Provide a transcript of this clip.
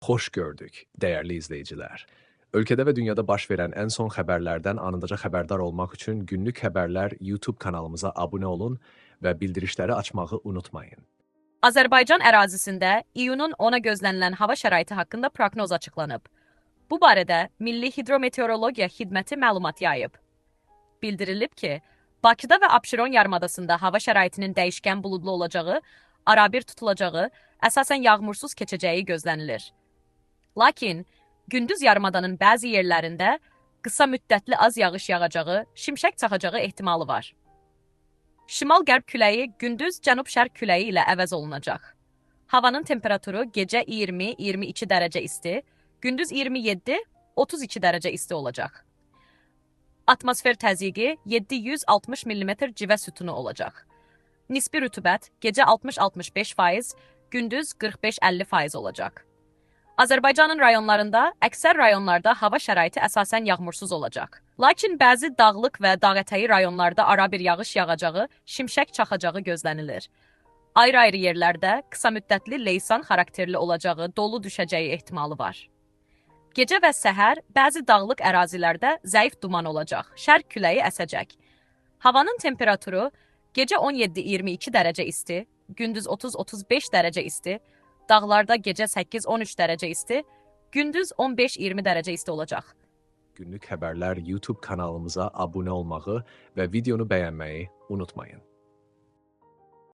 Xoş gördük, dəyərli izləyicilər. Ölkədə və dünyada baş verən ən son xəbərlərdən anındaca xəbərdar olmaq üçün Günlük Xəbərlər YouTube kanalımıza abunə olun və bildirişləri açmağı unutmayın. Azərbaycan ərazisində iyunun 10-a gözlənilən hava şəraiti haqqında proqnoz açıqlanıb. Bu barədə Milli Hidrometeorologiya Xidməti məlumat yayıb. Bildirilib ki, Bakıda və Abşeron yarımadasında hava şəraitinin dəyişkən buludlu olacağı, arabir tutulacağı, əsasən yağmursuz keçəcəyi gözlənilir. Lakin gündüz yarımadanın bəzi yerlərində qısa müddətli az yağış yağacağı, şimşək çaxacağı ehtimalı var. Şimal-qərb küləyi gündüz cənub-şərq küləyi ilə əvəz olunacaq. Havanın temperaturu gecə 20-22 dərəcə isti, gündüz 27-32 dərəcə isti olacaq. Atmosfer təzyiqi 760 mm civə sütunu olacaq. Nisbi rütubət gecə 60-65%, gündüz 45-50% olacaq. Azərbaycanın rayonlarında, əksər rayonlarda hava şəraiti əsasən yağmursuz olacaq. Lakin bəzi dağlıq və dağətəyi rayonlarda arabir yağış yağacağı, şimşək çaxacağı gözlənilir. Ayrı-ayrı yerlərdə qısa müddətli leysan xarakterli olacağı, dolu düşəcəyi ehtimalı var. Gecə və səhər bəzi dağlıq ərazilərdə zəif duman olacaq, şərq küləyi əsəcək. Havanın temperaturu gecə 17-22 dərəcə isti, gündüz 30-35 dərəcə isti, dağlarda gecə 8-13 dərəcə isti, gündüz 15-20 dərəcə isti olacaq. Günlük Xəbərlər YouTube kanalımıza abunə olmağı və videonu bəyənməyi unutmayın.